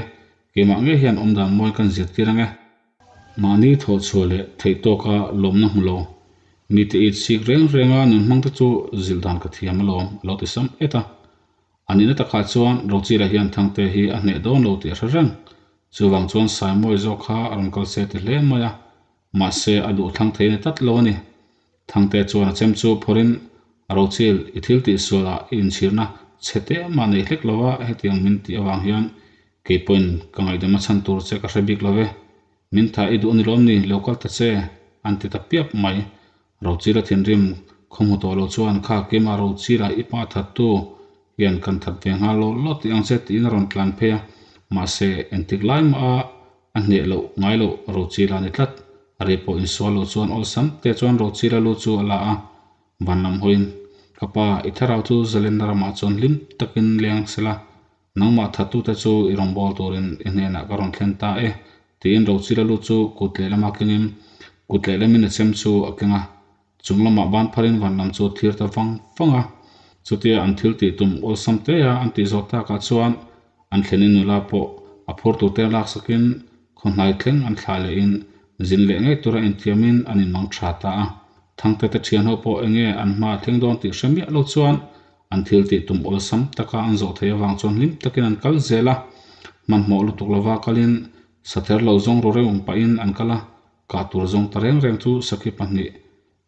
keimah ngei hian awmdan mawi kan zirtir ang e. Mahni thawhchhuah leh theih tawka lawmna hmu lo, mite it sik reng renga nun hmangte chu zilh dan ka thiam alawm, a lo ti sam et a. A nihna takah chuan Rochila hian Thangte hi a hneh dawn lo tih a hre reng. Chuvang chuan Saimawi zawk kha a rawn kal se ti hle mai a, mahse a duh thlang thei ni tlat lo a ni. Thangte chuan a chem chu phawrhin, Rochil, i thil tih sualah i inchhirna chhe te mah nei hlek lova hetiang min tih avang hian kei pawhin ka ngaihdam a chhan tur che ka hre bik lo ve. Min tha i duh a ni lawm ni, lo kal ta che, an ti ta piap mai. Rochila thinrim khaw hmu tawh lo chuan kha keimah Rochila i pa thattu hian kan that ve nghal lo lo tih ang che tiin a rawn tlan phei a, mahse engtik lai mah a a hneh loh ngai loh Rochila a ni tlat. A rei pawh insual lo chuan awlsam te chuan Rochila lu chu a la a, van lam hawiin, Ka pa, i thlarau chu zalenna ramah chuan hlim takin leng sela, Nangmah thattute chu i rawngbâwl turin i hnenah ka rawn thlen ta e, tiin Rochila lu chu kut lehlama kengin kut lehlamin a chem chu a keng a. Chung lamah ban pharin van lam chu a thlir ta vang vang a. Chutia an thil tih tum awlsam tea an tih zawh takah chuan an thlenin nula pawh a phur turte laksakin khaw hnai thleng an thlah lehin zin leh ngei tura inthiamin an inmang tha ta a. Thangte te thianho pawh enge an hma a thleng dawn tih hre miah lo chuan An thil tih tum awlsam taka an zawh theih avang chuan hlim takin an kal zel a, hmanhmawh lutuk lova kalin sather lo zawng ru reng pahin an kal a, kah tur zawng ta reng reng chu sakhi pahnih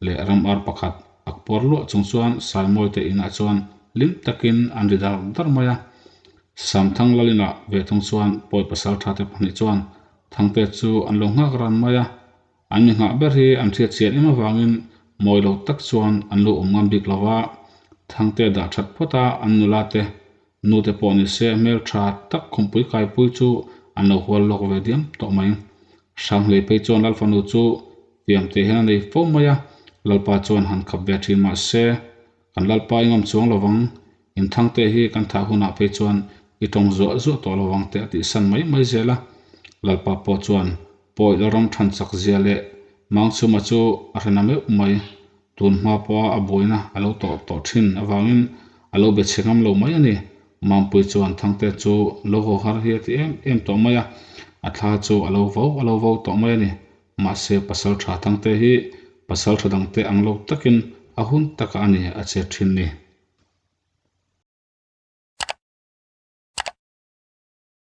leh ram ar pakhat ak puar luah chung chuan Saimawi te inah chuan hlim takin an ri dar dar mai a. Samthang Lalinah ve thung chuan pawi pasal tha te pahnih chuan Thangte chu an lo nghak ran mai a, An mi nghah ber hi an hriat chian em avangin mawi lo tak chuan an lo awm ngam bik lo va, Thangte dah that phawt a, an nula te, nu te pawh ni se hmeltha tak khumpui kaipui chu an lo hual lawk ve diam tawh mai. Hranghlei phei chuan Lalfanu chu fiam teh hian a nei fo mai a, Lalpa chuan han khap ve thin mah se, kan Lalpa i ngam chuang lo vang, in Thangte hi kan thah hunah phei chuan i tawng zuah zuah tawh lo vang te a tihsan mai mai zel a, Lalpa pawh chuan Pawi lalram than chak zia leh Mangchhuma chu a hrena meuh mai. Tun hma pawha a buaina a lo tawh tawh thin avangin a lo be chhe ngam lo mai a ni. Mampui chuan Thangte chu lo haw har hi a ti em em tawh mai a, a thla chu a lo vo a lo vo tawh mai a ni. Mahse pasal tha Thangte hi pasal tha dangte ang lo takin a hun taka a ni a chet thin ni.